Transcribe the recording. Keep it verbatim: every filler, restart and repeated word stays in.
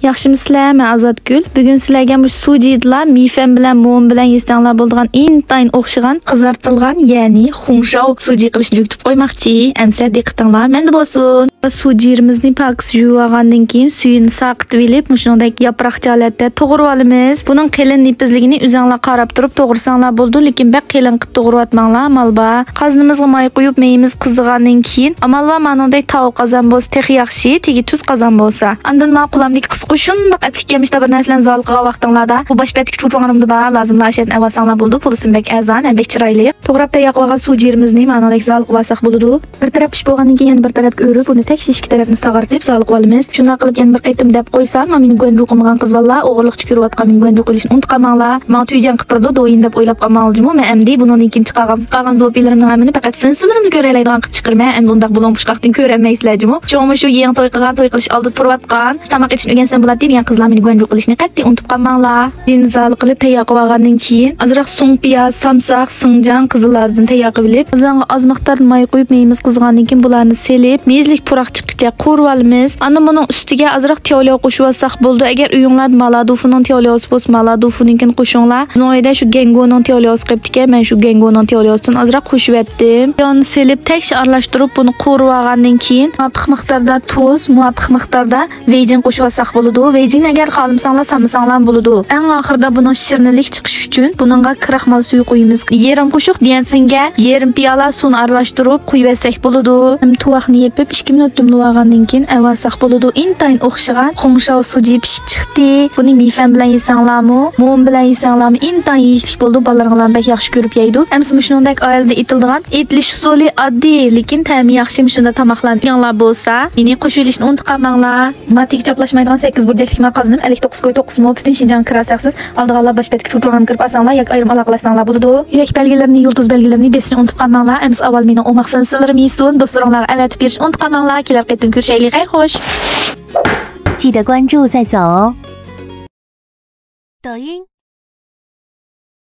ياخشىمۇسىلەر؟ مەن ئازادگۈل. بۈگۈن سىلەرگە مۇشۇ سۇجىدىلا مىفەن بىلەن مۇۋۇن بىلەن يېسەڭلار بولىدىغان ئىنتايىن ئوخشىغان قىزارتىلغان، يەنى خۇڭشاۋ سۇجى قىلىشنى ئۆگىتىپ قويماقچى. ئەمسە دىققىتىڭلار مەندە بولسۇن. سۇجىرىمىزنى پاكىز يۇيۇۋالغاندىن كېيىن سۈيىنى ساقىتىۋېلىپ، مۇشۇندەك ياپراقچە ھالەتتە توغرىۋالىمىز. بۇنىڭ قېلىن نېپىزلىكىنى ئۆزۈڭلار قاراپ تۇرۇپ توغرىساڭلار بولىدۇ، لېكىن بەك قېلىن قىلىپ توغرىۋاتماڭلار، ئامال بار. قازىنىمىزغا ماي قۇيۇپ، مېيىمىز قىزىغاندىن كېيىن، ئامال بار، مانىڭدەك تاۋا قازان بولسا تېخى ياخشى، تېگى تۈز قازان بولسا. ئاندىن مانا قولۇمدىكى قىسقۇ شۇنداق ئەپلىككەنمىش بىر نەرسىلەرنى زال قىلغان ۋاقتىڭلاردا، بۇ باش بەتتىكى چۇچۇڭلىرىمدا بار، لازىملا ئاشۇ يەردىن ئەۋالساڭلار بولىدۇ، پولىسىمۇ بەك ئەرزان ھەم بەك چىرايلىق. توغراپ تەييار قىلىۋالغان سۇجىرىمىزنى مانىڭدەك زال قىلىۋالساق بولىدۇ. بىر تەرەپ پىشىپ بولغاندىن كېيىن يەنە بىر تەرەپكە ئۆرۈپ، بۇنى تەكشى ئىككى تەرەپنى ساغارتىپ زال قىلىۋالىمىز. شۇنداق قىلىپ يەنە بىر قېتىم دەپ قويسام، مانا مېنى گۇەنجۇ قىلمىغان قىز بالىلار، ئوغرىلىقچە كۆرۈۋاتقان مېنى گۇەنجۇ قىلىشنى ئۇنتۇپ قالماڭلار. ماڭا تۈيجەڭ قىلىپ بېرىدۇ، دويىن دەپ ئويلاپ قالماڭلار جۇمۇ. مەن ئەمدى بۇنىڭدىن كېيىن چىقارغان، چىقارغان زوپىيلىرىمنىڭ ھەممىنى پەقەت فىنسىلىرىمنى كۆرەيلەيدىغان قىلىپ چىقىرىمەن. ئەمدى ئۇنداق بۇلۇڭ پۇچقاقتىن كۆرەلمەيسىلەر جۇمۇ. شۇڭا مۇشۇ يېڭى توي قىلغان، توي قىلىش ئالدىدا تۇرۇۋاتقان، تاماق ئېتىشنى ئۆگەنسەم بولاتتى دېگەن قىزلار مېنى گۇەنجۇ قىلىشنى قەتئىي ئۇنتۇپ قالماڭلار. زال قىلىپ تەييار قىلىۋالغاندىن كېيىن، ئازراق سۇڭپىياز، سامساق، سىڭجاڭ، قىزىل لازدىن تەييار قىلىۋېلىپ، قازانغا ئاز مىقداردا ماي قۇيۇپ، مېيىمىز قىزغاندىن كېيىن بۇلارنى سېلىپ، مېيىزلىك پۇراق چىققىچە قورۇۋالىمىز. ئاندىن بۇنىڭ ئۈستىگە ئازراق تياۋلياۋ قوشۇۋالساق بولىدۇ. ئەگەر ئۆيۈڭلاردا مالادۇفۇنىڭ تياۋلياۋسى بولسا، مالادۇفۇنىڭكىنى قوشۇڭلار. بىزنىڭ ئۆيدە شۇ گەنگونىڭ تياۋلياۋسى قېپتىكەن، مەن شۇ گەنگونىڭ تياۋلياۋسىدىن ئازراق قوشۇۋەتتىم. ياغنى سېلىپ، تەكشى ئارىلاشتۇرۇپ، بۇنى قورۇۋالغاندىن كېيىن، مۇۋاپىق مىقداردا تۇز، مۇۋاپىق مىقداردا ۋېيجىن قوشۇۋالساق بولىدۇ. ۋېيجىننى ئەگەر خالىمىساڭلار، سالمىساڭلار بولىدۇ. ئەڭ ئاخىرىدا بۇنىڭ شىرنىلىك چىقىشى ئۈچۈن بۇنىڭغا كراخمال سۈيى قۇيىمىز. يېرىم قوشۇق ديەنفېنگە يېرىم پىيالا سۇنى ئارىلاشتۇرۇپ قۇيۇۋەتسەك بولىدۇ. ھەم تۇۋاقنى يېپىپ، ئىككى مىنۇت دۈملىۋالغاندىن كېيىن ئەۋالساق بولىدۇ. ئىنتايىن ئوخشىغان خۇڭشاۋ سۇجى پىشىپ چىقتى. بۇنى مىفەن بىلەن يېسەڭلارمۇ، مۇۋۇن بىلەن يېسەڭلارمۇ ئىنتايىن يېيىشلىك بولىدۇ. بالىلىرىڭلار بەك ياخشى كۆرۈپ يەيدۇ. ئەمسە مۇشۇنىڭدەك ئائىلىدە ئېتىلىدىغان ئېتىلىش ئۇسۇلى ئاددىي، لېكىن تەمى ياخشى مۇشۇنداق تاماقلارنى يېگۈڭلار بولسا، مېنى قوشۇۋېلىشنى ئۇنتۇپ قالماڭلار. ماتىگە چاپلاشمايدىغان سەككىز بۇرجەكلىك مانا قازىنىم ئەللىك توققۇز كوي توققۇز مو، پۈتۈن شىنجاڭغا كىرەرسىز. ئالىدىغانلار باش بەتتىكى چۇچۇڭلارنى كىرىپ ئالساڭلار ياكى ئايرىم ئالاقىلەشسەڭلار بولىدۇ. يۈرەك بەلگىلىرىنى، يۇلتۇز بەلگىلىرىنى بېسىشنى ئۇنتۇپ قالماڭلار. ئەمسە ئاۋۋال مېنىڭ ئوماق فىنسىلىرىم يېسۇن. دوستلىرىڭلارغا ئەۋەتىپ بېرىشنى ئۇنتۇپ قالماڭلار. كېلەر قېتىم كۆرۈشەيلى. خەير خوش. 记得关注再走。抖音、